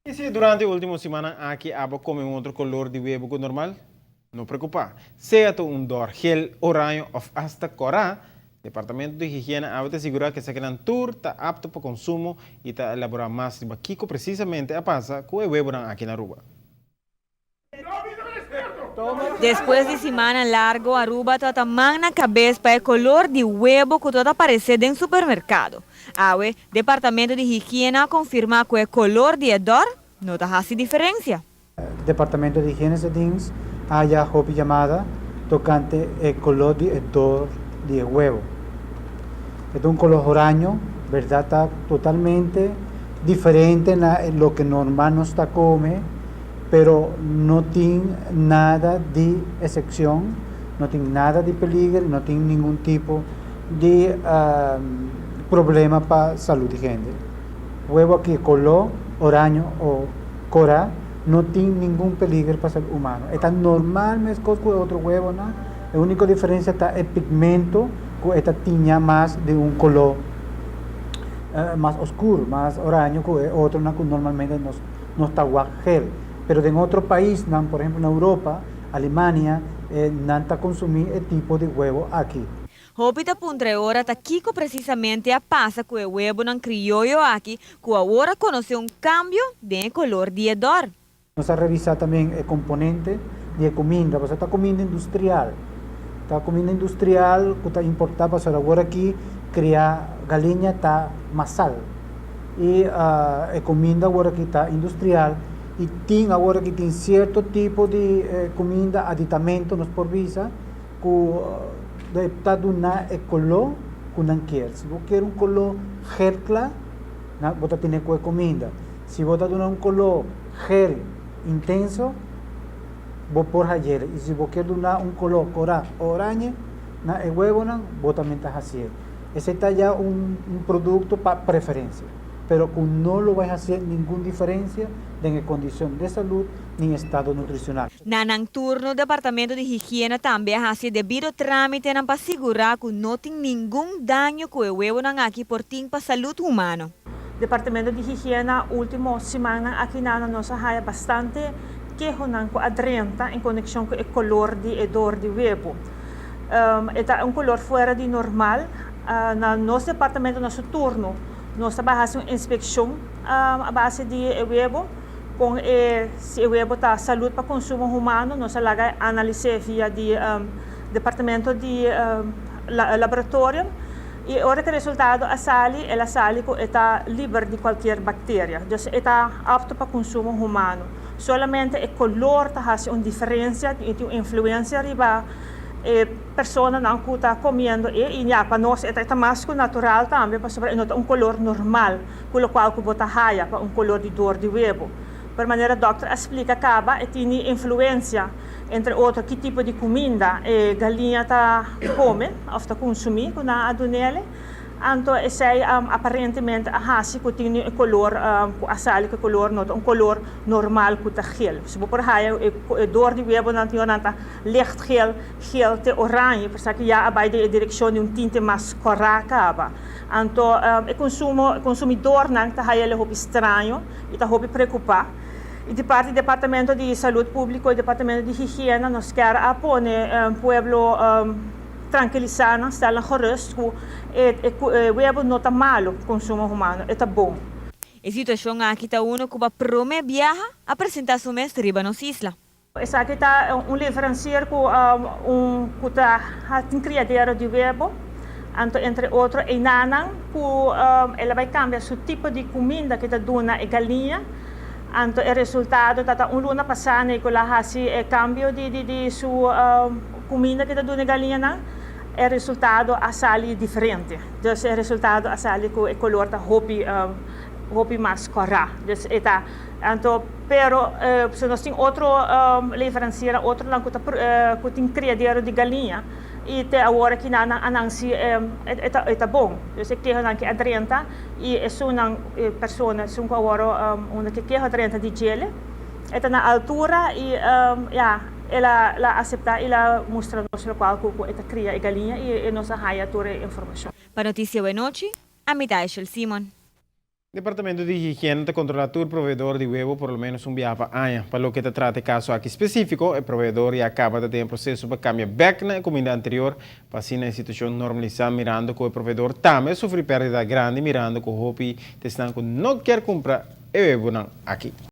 I si durante e ultimo simannan aki abo come un otro color di webo cu normal? No preocupa, sea ta un dor gel, oraño of hasta cora, Departamento di Higiena awe ta sigura cu esakinan tur ta apto pa consumo y ta elabora mas riba kico precisamente a pasa cu e webonan aki na Aruba. Despues di simannan largo Aruba tabata man na cabes pa e color di webo cu tabata aparece den supermercado. Awe, Departamento di Higiena a confirma cu e color di e dor no ta haci diferencia. Departamento di Higienese Dienst a haya hopi yamada tocante e color di e dor di e webo. E ta un color horaño, berdad ta totalmente diferente na loke normal nos ta come. Pero no tin nada di excepcion, no tin nada di peliger, no tin ningun tipo di problema pa salud di hende. Huevo aki coló oraño o corá no tin ningun peliger pa salud humano. E ta normal mescos cu e otro huevonan, e unico diferencia ta e pigmento cu e ta tiña mas di un coló mas oscuro, mas oraño cu e otronan cu normalmente nos. Nos ta wak gel. Pero den otro paisnan, por ehempel na Europa, Alemania, nan ta consumi e tipo di huevo aki. Hopi ta puntra e ora ta kiko precisamente a pasa cu e huebonan crioyo aki cu awor a conoce un cambio den e color di e dor. Nos a revisa también e componente di e cuminda, pasobra ta cuminda industrial. Ta cuminda industrial cu ta importa pasobra awor aki cria galiña ta masal. Y e cuminda awor aki ta industrial y tin awor aki tin cierto tipo di cuminda, aditamento nos por bisa, cu ta duna e color cu nan kier. Si bo kier un color gel cla, bo ta tene cu e cuminda. Si bo ta duna un color gel intenso, bo por hayel. Y si bo kier duna un color cora o oranje na e huevonan, bo tambe ta haciel. Esei ta ya un producto pa preferencia, pero cu no lo bay haci ningun diferencia den e condicion de salud ni estado nutricional. Na nan turno, Departamento di Higiena tambe a haci e debido tramitenan pa sigura cu no tin ningun daño cu e huevonan aki por tin pa salud humano. Departamento di Higiena ultimo simannan aki na nos a haya bastante kehonan cu a drenta en conexion cu e color di e door di webo. E ta un color fuera di normal. Na nos departamento na su turno nos ta bai haci un inspeccion a base di e webo con e si e webo ta salud pa consumo humano. Nos a laga analice via di departamento di laboratorio y ora cu e resultado a sali el a sali cu e ta liber di cualkier bacteria. Dus e ta apto pa consumo humano. Solamente e color ta haci un diferencia y tin un influencia riba e personanan cu ta comiendo e y ya pa nos e ta mas cu natural tambe pasobra e no ta un color normal cu locual cu bo ta haya pa un color di door di webo. Pero manera dokter a splica caba e tini influencia entre otro ki tipo di cuminda e galiña ta come of ta consumi cu nan a dunele. Anto esei aparentemente a hasi ku tin e kolor ku a sali ku e kolor no ta un kolor normal ku ta gel. Si bo por haya e dor di webonan tin ora nan ta licht gel, gel te oranje, pasobra ya a bai den e direkshon di un tinte mas kòrá kaba. Anto e konsumo, e konsumidornan ta haya el hopi straño i ta hopi preokupá. I di parti Departamento di Salud Públiko i Departamento di Higiena nos kier a pone pueblo Trankilisá nan, stel nan gerust ku e webo no ta malu pa konsumo humano, e ta bon. E situashon aki ta uno ku pa promé biaha a presentá su mes riba nos isla. Esaki ta un leveransier ku un ku ta tin kriadero di webo, anto entre otro einanan ku el a bai kambia su tipo di kuminda ku e ta duna e galiña, anto e resultado ta ta un luna pasá ku el a hasi e kambio di su Cuminda cu ta duna e galiñanan, e resultado a sali diferente. Dus e resultado a sali cu e color ta hopi hopi mas cora. Dus e ta anto pero si nos tin otro leverancier otronan cu ta cu tin criadero di galiña y te awor aki nan a nan si e ta e ta bon. Dus e kehonan ki a drenta y esunnan e persona esun cu awor unda ki keho a drenta di djele e ta na altura y ya. El a la aseptá i la mustra nos lokual ku ku e ta kria e galiña i e nos a haya tur e informashon. Pa Noticia Wenochi, ami ta Eshel Simon. Departamento di Higiena ta controla tur proveedor di webo por lo menos un biaha pa aña. Pa loke ta trata e caso aki specifico, e proveedor ya caba ta den proceso pa cambia bek na e cuminda anterior pa asina e situacion normalisa, mirando cu e proveedor tambe a sufri perdida grandi, mirando cu hopi ta esnan cu no kier cumpra e webonan aki.